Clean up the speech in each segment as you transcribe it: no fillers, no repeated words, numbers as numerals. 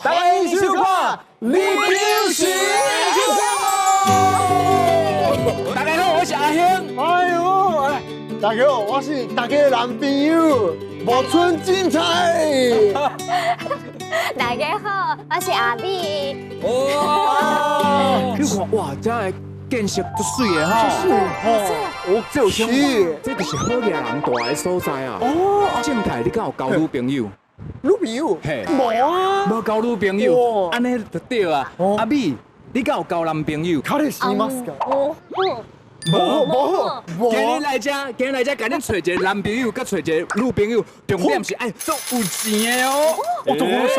欢迎收看《你就是大家好，我是阿興。哎呦，大家好，我是大家的男朋友木村精彩。大家好，我是阿美。哦，你看哇，這个建設足媠的吼，哦，這有啥？這就是好額人住的所在啊。哦，正太，你敢有交女朋友？女朋友？嘿，無啊，無交女朋友，按呢就對啊。阿美，你敢有交男朋友？彼氏いますか？無，無無無。今日來這，今日來這，共恁揣一个男朋友，佮揣一个女朋友，重點是愛足有錢的哦。男の人。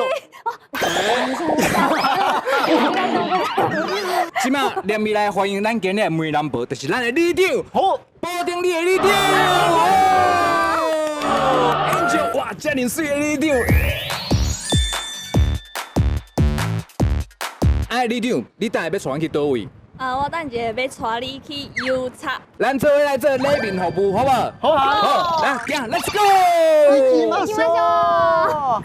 這馬連面來歡迎咱今日的媒人婆，就是咱的里長，好，保定里的里長。哇，這爾媠的里長。哎，里長，你等下欲帶阮去佗位？啊，我等下欲帶你去油漆。咱做伙來做禮面服務，好無？好啊。好，來，行，Let's go。行きましょう。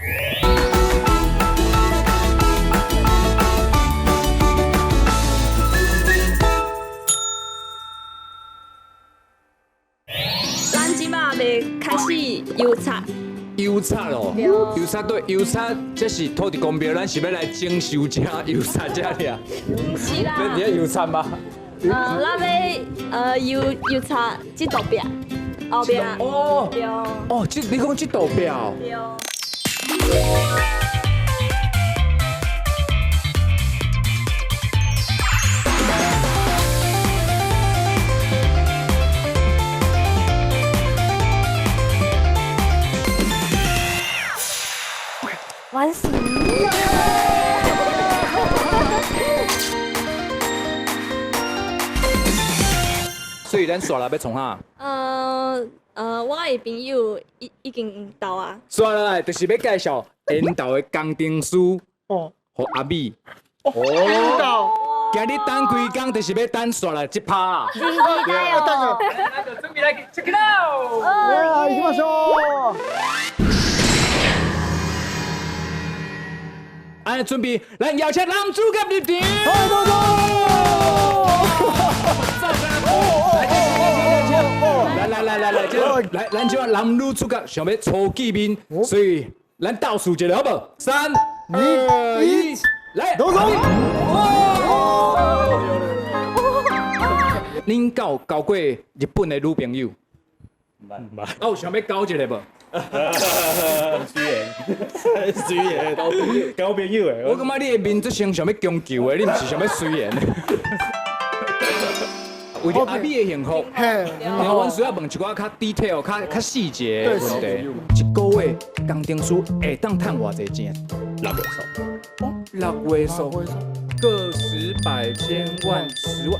咱這馬欲開始油漆。油漆哦，油漆對，油漆這是土地公廟，咱是欲來整修這油漆這爾。毋是啦。咱佇咧油漆嗎？咱欲油油漆這道壁後壁。哦。對。哦，這你講這道壁。對。完成。所以咱煞來欲創啥？我的朋友已已經到啊。煞落來就是欲介紹緣投的工程師哦，予阿美。哦，緣投。今日等規工就是欲等煞來這趴。真期待哦！那就準備來 check it out。來，行きましょう。按呢準備，咱邀請男主角入場。好，多多。來來來來來，這來，咱這男女主角想欲初見面，所以咱倒數一下好無？三、二、一，來，どうぞ。恁敢有交過日本的女朋友？毋捌。啊，有想欲交一个無？隨緣，隨緣，交朋友，交朋友的。我感覺你的面足像想欲強求的，你毋是想欲隨緣的。為著阿美的幸福，阮需要問一寡較 detail、較較細節的問題。一個月工程師會當趁偌濟錢？六位數。哦，六位數，個十百千萬十萬，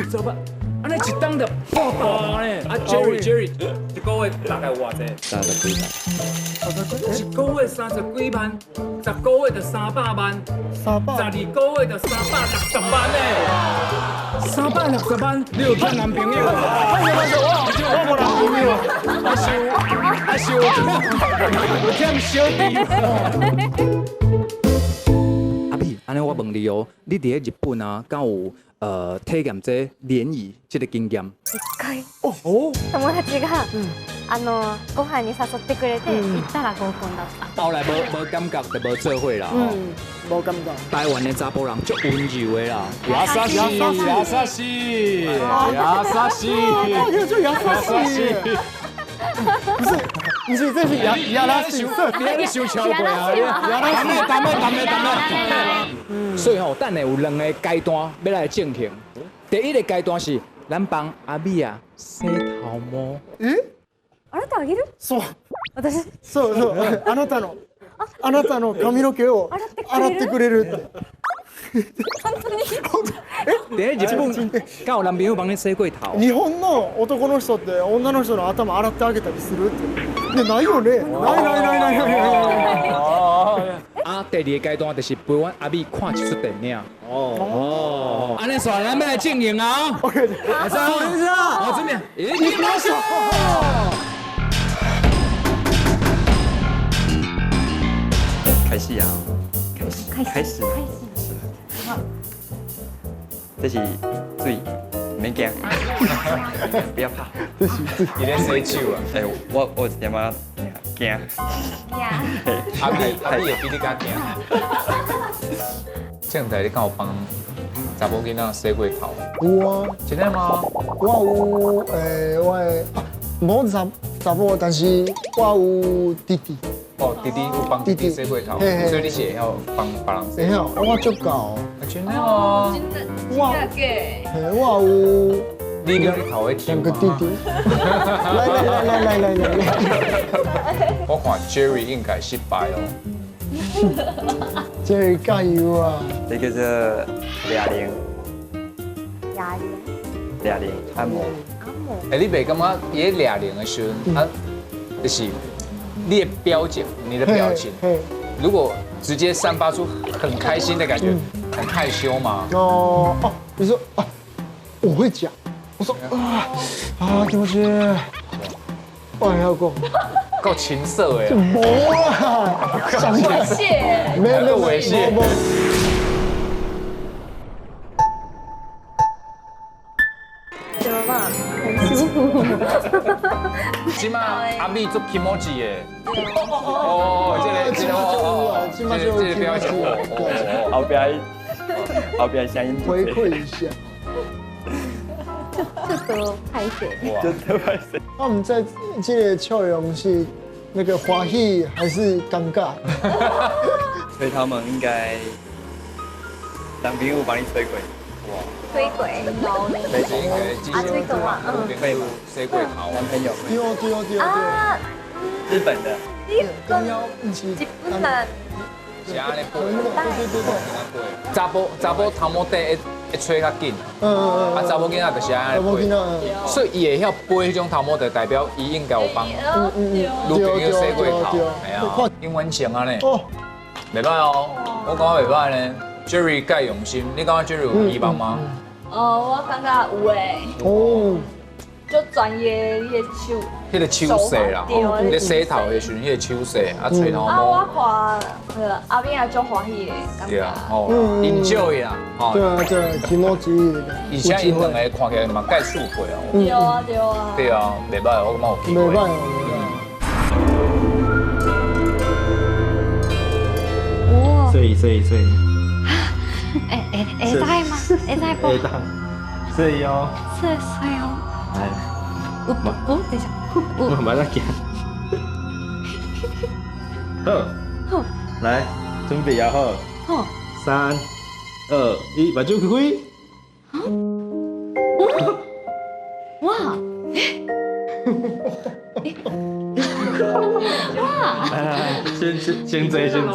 怎麼辦？按呢一冬就破百萬呢？啊，Jerry Jerry，一個月大概偌濟？三十幾萬。一個月三十幾萬，十個月就300萬，12個月就360萬呢。360萬，你有欠男朋友？我無男朋友。啊是有，啊是有有欠小弟。阿美，按呢我問你哦，你佇咧日本啊，敢有體驗這聯誼這個經驗？一回。哦哦。友達がご飯に誘ってくれて行ったら合コンだった。後來無無感覺就無做伙啦。嗯，無感覺。台灣的查埔人足溫柔的啦，優しい，優しい，優しい，就優しい。不是，不是，這是亞亞拉西，你按呢傷超過啊！達咩達咩達咩達咩。所以吼，等下有兩个階段欲來進行。第一個階段是咱幫阿美啊洗頭毛。え？あなたあげる？そう。私。そうそう。あなたのあなたの髪の毛を洗ってくれるって。本当に？佇咧日本，敢有男朋友幫你洗過頭？日本の男の人って女の人の頭洗ってあげたりするって。ないよね。ないないないないないない。啊，第二个階段就是陪阮阿美看一齣電影。哦，按呢煞咱欲來進行啊！ OK，來，三，好，準備，行きましょう。开始啊！开始，开始，开始。这是水，免惊，不要怕。这是水。伊咧洗手啊！哎，我有一点仔惊。阿美阿美会比你较惊。正台，你敢有帮查某囡仔洗过头？有啊。真的吗？我有，我的无查查某，但是我有弟弟。哦，弟弟有帮弟弟洗过头，所以你是会晓帮别人洗。会晓，我足够。真的哦。真的，我，嘿，我有。你两头的两个弟弟。来来来来来来来。我看 Jerry 应该失败哦。 Jerry 加油啊！这叫做哑铃。哑铃。哑铃按摩。按摩。哎，你袂感觉伊咧哑铃的时阵，啊，就是你的表情，你的表情，如果直接散发出很开心的感觉，很害羞吗？哦哦，你说啊，我会讲，我说啊啊，気持ちいい，我会晓讲。够情色哎！无啦，猥亵，没有猥亵。怎么办？很舒服。这马阿美做気持ち的。哦，这个这个哦，这个这个表情，后边后边声音回馈一下。就多拍谢，就多拍谢。那我们在这个笑容是那个欢喜还是尴尬？吹他们应该男朋友帮你吹过，哇，吹过，啊，吹过啊，嗯，会吹过头，男朋友。对对对啊，日本的。日本，日本的。是按呢对对对对。查甫查甫头毛底会吹较紧，啊，查某囡仔就是按呢飞，所以伊会晓飞彼种头毛，就代表伊应该有帮女朋友洗过头，哎呀，英文情按呢，袂歹哦，我感觉袂歹呢。Jerry 介用心，你感觉 Jerry 有希望吗？哦，我感觉有诶。哦。就专业迄个手，彼个手势啦，咧洗头的时阵，彼个手势啊，吹头毛。啊，我看那个阿扁也足欢喜的，对啊，哦，enjoy 啦，对啊对啊，気持ちいい。而且𪜶两个看起来嘛介速配哦。对啊对啊。对啊，袂歹，我感觉有机会。袂歹。哇！水水水。会会会使吗？会使不？会当。水哦。水水哦。来，有有，等一下，有。慢慢行。好。好。来，准备好。好。3、2、1，目睭开开。哇！哇！来来来，先先坐，先坐，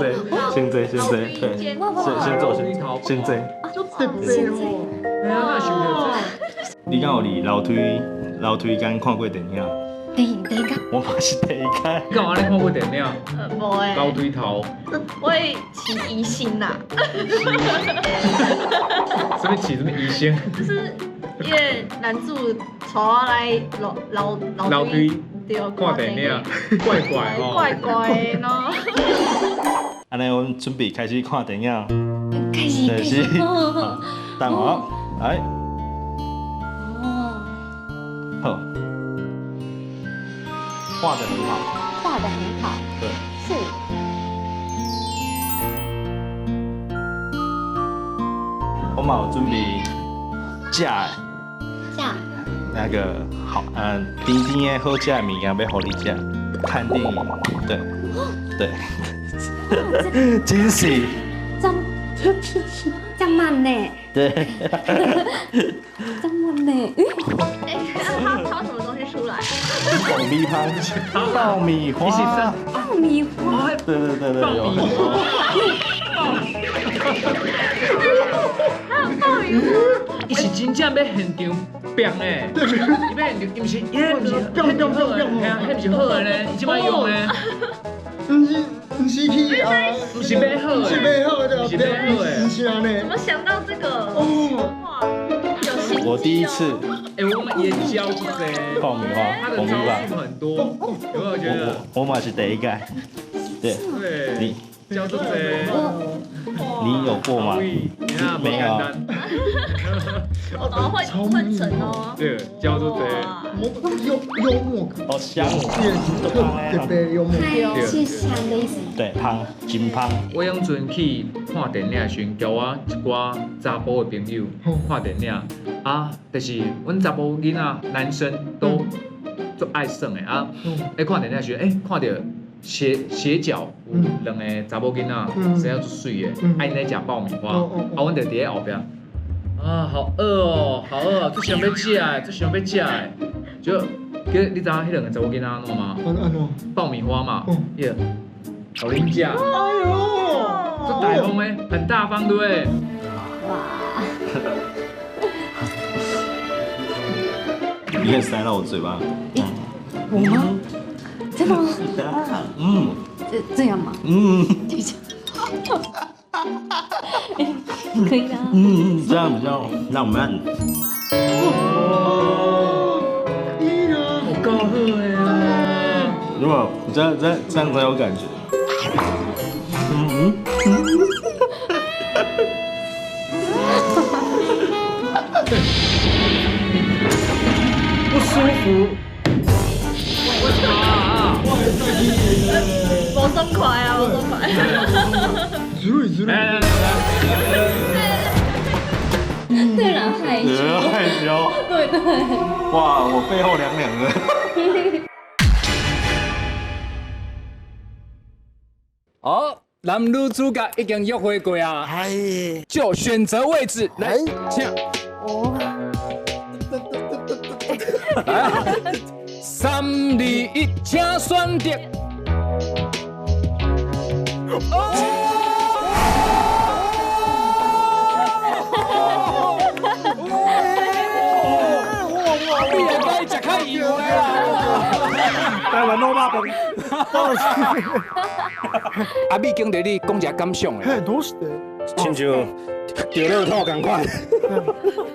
先坐，先坐，对，先坐，先坐。先坐。你敢有伫楼梯楼梯间看过电影？电影电影。我嘛是第一届。你敢有按呢看过电影？无诶。楼梯头。我会饲医生啦。啥物饲啥物医生？就是伊个男主带我来楼楼楼梯对看电影，怪怪哦。怪怪的喏。按呢，阮准备开始看电影。开始开始。等我，来。好，画得很好，画得很好，对，是。我嘛有准备食的，食，那个好，甜甜的好食的物件欲予你食，看电影，对，对，惊喜，这慢呢？对，这慢呢？哎，他掏什么东西出来？爆米花，爆米花，爆米花，对对对对，有。还有爆米花，伊是真正欲现场变的，伊欲现场，伊毋是，伊彼毋是变变变变，嘿啊，彼毋是好的呢，伊这摆用呢。毋是毋是去啊，毋是买好的，毋是买好的，毋是买好的，毋是按呢。怎么想到这个？哦，哇，有心机。我第一次。哎，我们也教这爆米花，他的招数很多，有没有觉得？我嘛是第一届。对。对。你叫做谁？你有过吗？没有。哦，会会沉哦。对，叫做谁？幽幽默感。好香哦。特别幽默。是香的意思。对，芳，真芳。我养阵去看电影的时阵，交我一寡查埔的朋友看电影，啊，就是阮查埔囡仔男生都足爱耍的啊，咧看电影时阵，欸，看著斜斜角有两个查某囡仔，生了足媠的，啊𪜶咧食爆米花，啊，阮就伫咧后壁，啊，好饿哦，好饿，足想欲食的，足想欲食的，就，叫你知影彼两个查某囡仔按怎吗？按怎？爆米花嘛，伊，予恁食。哎呦，足大方的，很大方，对不对？哇！你可以塞到我嘴巴。我吗？真的吗？嗯。这样吗？嗯。这样。可以啊。嗯，这样比较浪漫。哦，好高兴的啊！如果这样这样才有感觉。嗯嗯。不舒服。为什么啊？无爽快啊，无爽快。ずるいずるい。对了，害羞。害羞。对对。哇，我背后凉凉的。好，男女主角已经约会过啊，就选择位置来，请。哦。来，3、2、1，请选择。你也该食较油的啦。台湾卤肉饭。阿美经理，你讲一下感想的。嘿，どうして？亲像著乐透仝款。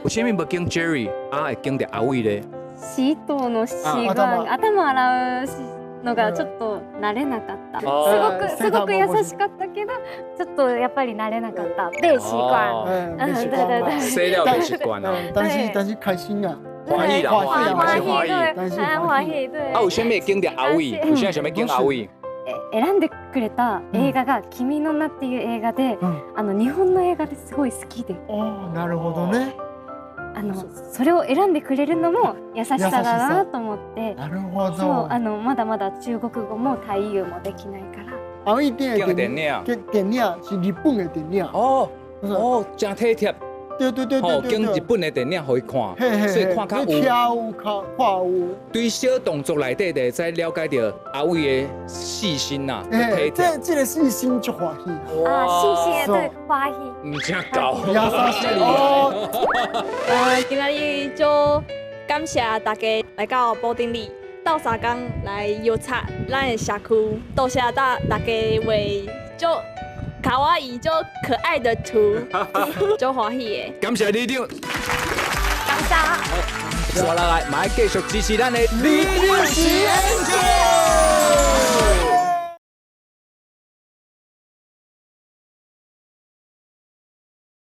有啥物无拣 Jerry，啊会拣著阿伟咧？洗头の習慣、頭洗うのがちょっと慣れなかった。すごく優しかったけど、ちょっとやっぱり慣れなかった。被習慣。嗯，对对对。洗了袂习惯啊。但是开心啊。欢喜啦，欢喜嘛是欢喜。欢喜对。啊，有啥物会拣著阿伟？有啥想欲拣阿伟？選んでくれた映画が《君の名》っていう映画で、日本の映画ですごい好きで。あ、なるほどね。それを選んでくれるのも優しさだなと思って。なるほど。そう、まだまだ中国語もタイ語もできないから。阿伟电影电影是日本的电影。哦哦，真体贴。对对对对对，拣日本的电影予伊看，所以看较有跳有看看有。对小动作内底就会使了解著阿伟的细心呐，体贴。这个细心足欢喜。啊，细心对，欢喜。毋正够。优しい哦。今仔日就感谢大家来到布丁里斗相共来摇插咱的社区，多谢大家为就。卡哇伊就可爱的图，就欢喜的。感谢里长，感谢。接下来，嘛继续支持咱的里长是 Angel。